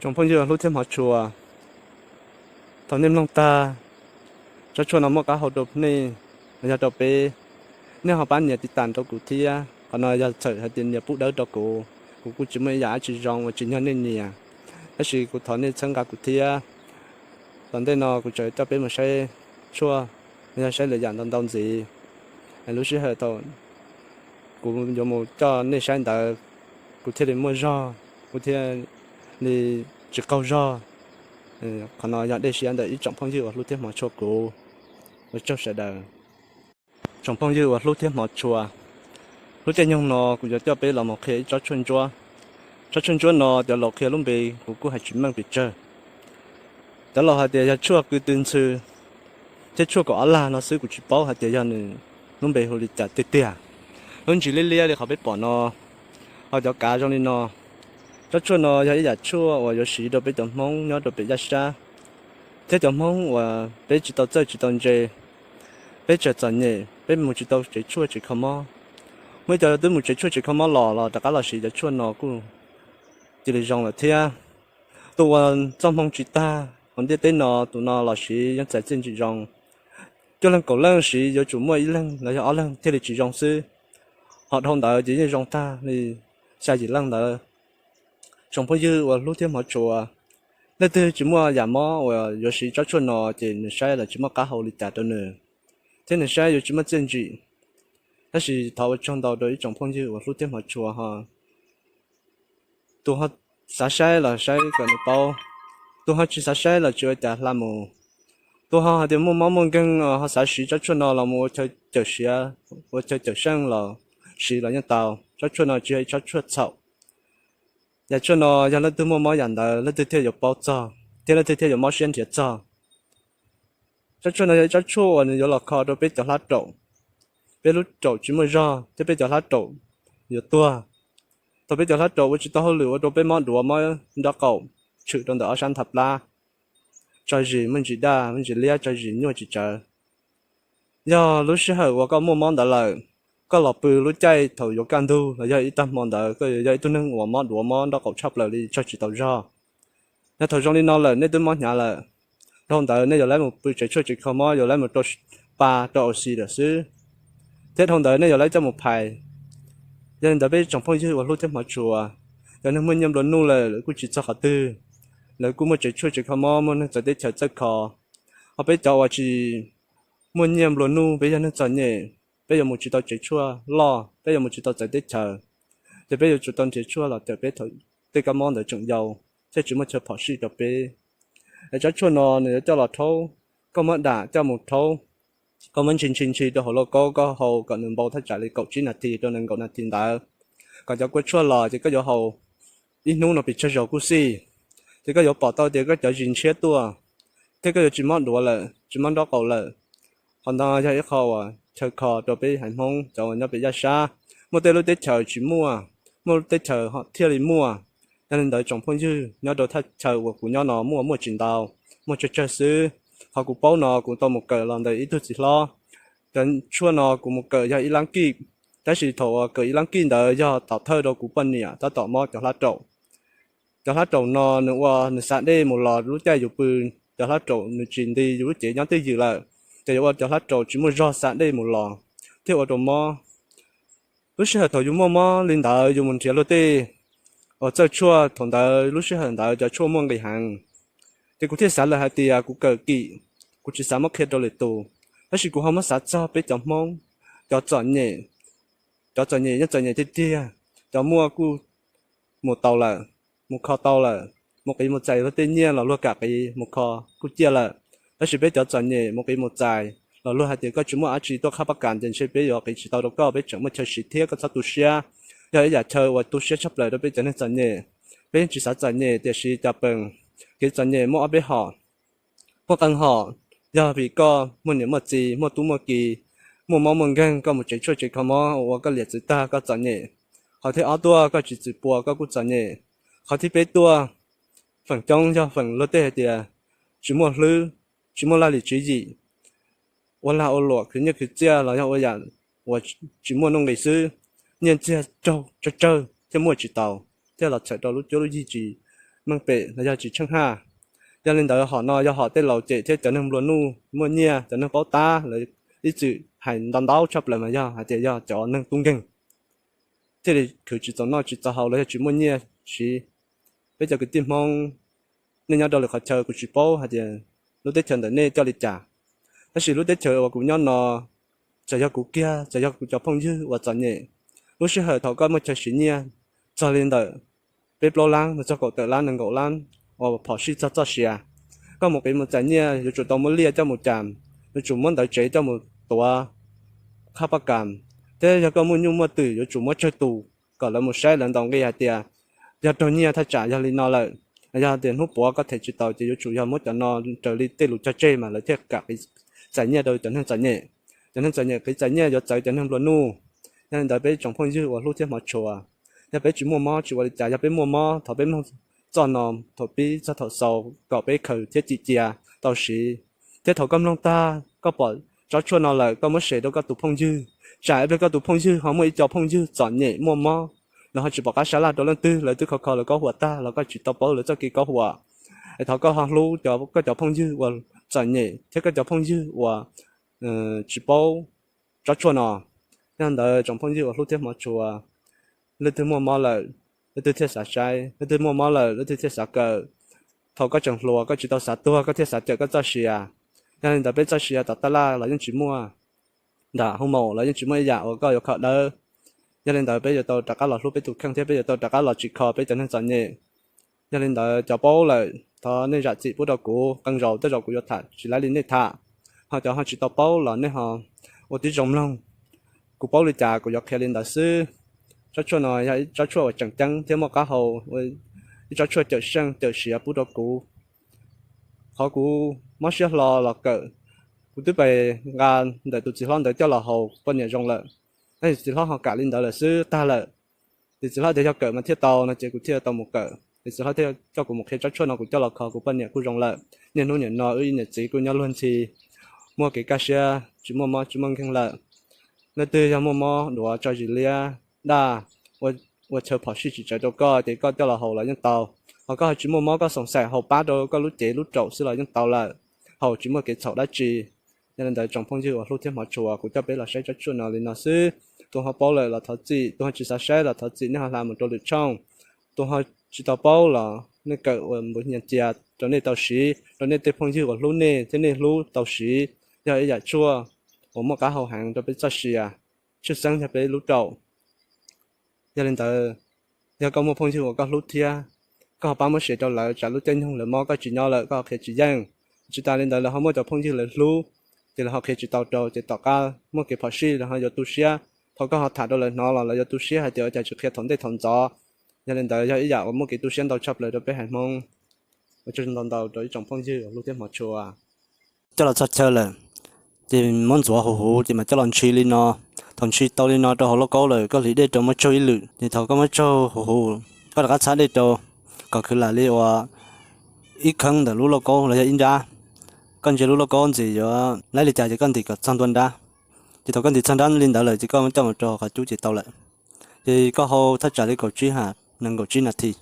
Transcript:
Tsoom phooj ywg hlub thiab hmov tshua, thaum nej mloog tag tsob tshuaj no muaj qab hau rau nej los yog rau peb, nej ho pab nias tiv tas rau kuv thiab. Qhov no yog txhawm hais tias nias pub dawb rau kuv, kuv kuj tsis muaj ib yam dab tsi zoo uas tsis yog nej nias. Tab sis kuv thov nej txhawb nqa kuv thiab. Tom ntej no kuv tseem coj peb mus saib tshuaj, yog saib lwm yam ntau ntau ntxiv. Lub sij hawm thaum kuv yuav mus coj nej saib ntawd, kuv thiaj li muaj zog, kuv thiaj li tsis qaug zog. Qhov no yog dej siab ntawm ib tsoom phooj ywg uas hlub thiab hmov tshua kuv. Ua tsaug sawv daws. Tsoom phooj ywg uas hlub thiab hmov tshua, lub caij nyoog no kuv yuav coj peb los mus qhia ib tsob tshuaj ntsuab. Tsob tshuaj ntsuab no cov laus qhia lub npe kuv kuj hais tsis meej pes tsawg. Cov laus hais tias yog tshuaj kws tw ntxhw thiab tshuaj kaum ob lag no xwb, kuv tsis paub hais tias yog nws lub npe hu li cas tiag tiag. Lub ntsis liab liab li qhov peb pom no, ho cov kav zoo li no. Tsob tshuaj no yog ib yam tshuaj uas yuav siv rau peb cov Hmoob nyob rau pem yaj sab, thiab cov Hmoob uas peb tsis tau txawj tsis tau ntse, peb tseem txom nyem, peb mus tsis tau tsev tshuaj tsev kho mob. Muaj ib co twb mus tsev tshuaj tsev kho mob los los rov qab los siv cov tshuaj no kuj cia li zoo lawm thiab. Tus uas txoj hmoo tsis tag hauv ntiaj teb no, tus no los siv yeej txais txiaj ntsim zoo. Cuaj leeg kaum leej siv yuav tsum muaj ib leeg los yog ob leeg thiaj li tsis zoo xwb, ho dhau ntawd ces yeej zoo tag li xya yim leej ntawd. Tsoom phooj ywg uas hlub thiab hmov tshua, leej twg tsis muaj yam mob uas yuav siv tsob tshuaj no ces nws saib los tsis muaj qab hau li cas rau nws, thiab nws saib yuav tsis muaj txiaj ntsim. Tab sis thov ua tsaug ntau rau ib tsoom phooj ywg uas hlub thiab hmov tshua ho. Tus ho xav saib los saib kom nws paub, tus ho tsis xav saib los tsis ua cas hla mus. Tus ho hais tias muaj mob muaj nkeeg ho xav siv tsob tshuaj no los mus ua chaw cawm siav, ua chaw cawm seej los siv los yeej tau. Tsob tshuaj no tsis yog ib tsob tshuaj txhaum. Yam tshuaj no yog leej twg muaj mob yam ntawd leej twg thiaj yuav paub txog thiab leej twg thiaj yuav mob siab nrhiav txog. Tsob tshuaj no yog ib tsob tshuaj uas nws yuav los kho rau peb cov hlab raum. Peb lub raum tsis muaj zog thiab peb cov hlab raum yuav tuag. Thaum peb cov hlab raum ua tsis tau hauj lwm ua rau peb mob duav mob nraub qaum, tshwm rau ntawm ob sab ntha plab, tso zis muaj ntsis daj muaj ntsis liab, tso zis nyuaj tsis tsawv. Yog lub sij hawm uas koj muaj mob ntawd lawm, koj los pw lub caij thaum yuav kaj ntug los yog ib tag hmo ntawd koj yuav yog ib tug neeg uas mob duav mob nraub qaum tshaj plaws li tso tsis tau zog. Yog thaum zoo li no lawm nej twb mob hnyav lawm, dhau ntawd nej yuav laib mus pw tsev tshuaj tsev kho mob, yuav laib mus rau spa rau au xi lawm xwb, thiab dhau ntawd nej yuav laib coj mus phais. Yog li ntawd peb tsoom phooj ywg uas hlub thiab hmov tshua, cov neeg muaj nyiaj nplua nuj lawm lawv kuj tsis txog qhov twg, lawv kuj muaj tsev tshuaj tsev kho mob, muaj neeg txawv teb chaws txawj kho. Ho peb cov uas tsis muaj nyiaj nplua nuj, peb yog neeg txom nyem, peb yuav mus tsis tau tsev tshuaj loj, peb yuav mus tsis tau txawv teb chaws, ces peb yuav tsum tau nrhiav tshuaj los cawm peb thaum tej kab mob ntawd tseem yau thiaj tsis muaj chaw phom sij rau peb. Es tsob tshuaj no nws yuav coj los rhaub, koj muab dam coj mus rhaub, koj muab ntshi ntshi ntshi rau hauv lauj kaub, koj hau kom nws npau thaj tsam li kaum tsib nas this rau nees nkaum nas this ntawd, kom cov kua tshuaj los ces koj yuav hau ib hnub no pes tsawg zaus kuj xij, ces koj yuav pom tau tias koj cov zis ntshiab tuaj, thiab koj yuav tsis mob duav lawm, tsis mob nraub qaum lawm. Qhov no yog ib qho uas chaw kho rau peb haiv Hmoob cov uas nyob pem yaj sab. Muaj tej lub teb chaws tsis muaj, muaj lub teb chaws thiaj li muaj. Yog li ntawd tsoom phooj ywg nyob rau thaj chaw uas kuv nyob no muaj muaj tsis ntau, muaj tsawg tsawg xwb. Qhov kuv paub no kuv tau mus kawm los ntawm ib tug txiv hlob. Cov tshuaj no kuv mus kawm yog ib lab kij, tab sis thaum uas kawm ib lab kij ntawd yog tom thawj rau kuv poj niam tab tom mob cov hlab raum. Cov hlab raum no nws ua nws xa dej mus los lub caij yus pw, cov hlab raum nws tsis nti yus lub cev nyob twj ywm lawm, ces yuav ua cov hlab raum tsis muaj zog xa dej mus los, thiaj ua rau mob. Lub sij hawm thaum yus muaj mob li ntawd yus mus nrhiav luag tej uas txawj tshuaj, thaum ntawd lub sij hawm ntawd cov tshuaj muaj nqis heev. Ces kuv thiaj xav lawm hais tias kuv kawm kim, kuv tsis xav muab qhia rau lwm tus, tab sis kuv ho muab xav txog peb cov Hmoob, cov txom nyem, cov txom nyem yeej txom nyem tiag tiag, cov muaj kuj mus tau lawm, mus kho tau lawm, mus qiv mus txais luag tej nyiaj los luag kam qiv mus kho kuj ciaj lawm. Tab sis peb cov txom nyem mus qiv mus txais los luag hais tias koj tsis muaj dab tsi tuaj qhab pab kas ces ntshe peb yuav qiv tsis tau rau koj, peb tseem muaj chaw siv thiab koj txhob tu siab. Yog ib yam chaw uas tu siab tshaj plaws rau peb cov neeg txom nyem. Peb yeej tsis xav txom nyem tiam sis cas peem, kev txom nyem muaj ob peb hom. Muaj qee hom yog vim koj muaj niam muaj txiv, muaj tub muaj ki, muaj mob muaj nkeeg, koj mus tsev tshuaj tsev kho mob ua koj liam txwv tag koj txom nyem. Qhov thib ob tuaj koj tsis txwm pua koj kuj txom nyem. Qhov thib peb tuaj, feem coob yog feem luag tej hais tias tsis muaj hlwb, tsis muaj laj lim tswv yim, ua lag ua luam khwv nyiaj khwv txiaj los yog ua yam uas tsis muaj nuj nqis xwb, nyiaj txiag raug tsawg tsawg thiaj muaj tsis tau, thiaj los txhawm rau lub cuab lub yig tsis meej pem los yog tsis tsheej haj. Yog li ntawd hom no yog hom tej laus cem thiab cov neeg nplua nuj muaj nyiaj, cov neeg paub tab lawv ib txwm hais ntau ntau tshaj plaws mas yog hais tias yog cov neeg tub nkeeg thiaj li khwv tsis txaus noj tsis txaus haus los yog tsis muaj nyiaj siv. Peb cov kwv tij Hmoob, nej nyob rau lwm qhov chaw kuv tsis paub hais tias lub teb chaws ntawm nej coj li cas, tab sis lub teb chaws uas kuv nyob no, txawm yog kuv kiag txawm yog kuv cov phooj ywg uas txom nyem, lub sij hawm thaum koj muaj chaw siv nyiaj txog li ntawm peb plaub lab mus txog kaum tawm lab nees nkaum lab uas phom sij txog txoj sia, koj mus qiv mus txais nyiaj yuav tsum tau muab liaj coj mus cas, yuav tsum muab ntawv tsev coj mus tuav qhab paj kam, thiab yog koj muaj nyuj muaj twm yuav tsum muab tsawg tus kom lawv mus saib lawv ntaus nqi hais tias yog raug nyiaj thaj tsam yog li no lawm, yog tias hnub puav koj them tsis tau ces yuav tsum yog muab cov no raws li tej lus cog tseg mas lawv thiaj kam qiv txais nyiaj rau cov neeg txom nyem. Cov neeg txom nyem qiv txais nyiaj yuav txawv cov neeg nplua nuj. Yog li ntawd peb tsoom phooj ywg uas hlub thiab hmov tshua, yog peb tsis muaj mob tsis ua li cas, yog peb muaj mob thov peb mloog txoj no thaum pib txog thaum xaus kom peb khaws thiab cim cia tau siv. Thiab thaum koj mloog tag koj pom tsob tshuaj no lawm koj muab share rau koj tus phooj ywg, tsam ib pliag koj tus phooj ywg ho muaj ib co phooj ywg txom nyem muaj mob, lawv ho tsis pom qab sab laj rau leej twg, lawv twb kho kho lawv kaub huam tag los koj tsis tau paub lawv txoj kev kaub huam. Es thov koj ho hlub cov koj cov phooj ywg uas txom nyem thiab koj cov phooj ywg uas tsis paub tsob tshuaj no. Yog ntawd tsoom phooj ywg uas hlub thiab hmov tshua, leej twg muaj mob lawm, leej twg thiaj xav saib, leej twg muaj mob lawm leej twg thiaj xav kawm. Thaum koj tseem hluas koj tsis tau xav tuag koj thiaj xav cawm koj txoj sia. Yog li ntawd peb txoj sia tom taj laj los yeej tsis muaj, nram hoo maum los yeej tsis muaj ib yam uas koj yuav kho dawb. Yog li ntawd peb yuav tau rov qab los hlub peb tus kheej thiab peb yuav tau rov qab los tsim kho peb cov neeg txom nyem. Yog li ntawd cov paub lawm thov nej zam txim pub rau kuv, qee zaus tej zaum kuv yuav tham tsis laib li nej tham. Ho cov ho tsis tau paub los nej ho ua tib zoo mloog, kuv paub li cas kuv yuav qhia li ntawd xwb. Tsob tshuaj no yog ib tsob tshuaj uas tseem ceeb thiab muaj qab hau, ib tsob tshuaj cawm seej cawm siav pub rau kuv. Qhov kuv mob siab hlo los kawm, kuv twb pes nqa ntawm tus txiv hlob ntawd coj los haus poj niam zoo lawm, tab sis txiv hlob ho kam li ntawd lawm xwb tag lawm. Ces txiv hlob tias yog kawm mas thiaj tau no ces kuv thiaj tau mus kawm, ces txiv hlob thiaj coj kuv mus qhia tsob tshuaj no kuv coj los kho kuv poj niam kuj zoo lawm. Niaj hnub niam no wb ib niam txiv kuj nyob luag ntxhi, muaj kev kaj siab tsis muaj mob tsis muaj nkeeg lawm. Leej twg yog muaj mob duav tso zis liab daj, ua chaw phom sij tsis tsawv rau koj ces koj coj los haus los yeej tau. Ho koj ho tsis muaj mob koj xoom xaim haus pab rau koj lub cev lub raum xwb los yeej tau lawm, haus tsis muaj kev txhaum dab tsi. Yog li ntawd tsoom phooj ywg uas hlub thiab hmov tshua, kuv coj peb los saib tsob tshuaj no li no xwb. Tus ho paub lawm los thov txim, tus ho tsis xav saib los thov txim, nej ho hla mus rau lwm tshooj. Tus ho tsis tau paub los nej kawm ua npuv nyias cia rau nej tau siv, rau nej tej phooj ywg uas hlub nej thiab nej hlub tau siv. Yog ib yam tshuaj uas muaj qab hau heev rau peb txoj sia, tshwj xeeb yog peb lub raum. Yog li ntawd, yog koj muaj phooj ywg uas koj hlub thiab, koj ho pab muab share rau lawv, tsam lub caij nyoog lawv mob koj tsis nyob lawm koj ho qhia tsis yeej. Tsis tas li ntawd lawv ho muaj cov phooj ywg lawv hlub, ces lawv ho qhia tsis tau rau, ces tom qab muaj kev phom sij lawv ho yuav tu siab. Thaum koj ho tham rau lawv hnov los lawv yuav tu siab hais tias ua cas tsis qhia thaum ntej thaum ntxov. Yog li ntawd yog ib yam uas muaj kev tu siab ntau tshaj plaws rau peb haiv Hmoob. Ua tsaug ntau ntau rau ib tsoom phooj ywg uas hlub thiab hmov tshua. Coj los txog chaw lawm, ces muab ntxuav huv huv ces mam coj los ntshis li no. Thaum ntshis tau li no rau hauv lauj kaub lawm koj hliv dej rau muab tsaug ib lwm, ces thaum koj muab tsaug huv huv, koj rov qab txhab dej rau kom khwv lam li uas ib kheeb ntawm lub lauj kaub los yog ib nrab. Koj ntsia lub lauj kaub ntxim yuav laib li cas ces koj ntim kom txog ntua nrab. Ces thaum koj ntim txog nrab li ntawd lawm ces koj muab coj mus rau hauv qhov cub ces tau lawm. Ces koj hau thaj tsam li kaum tsib ha, nees nkaum tsib nas this.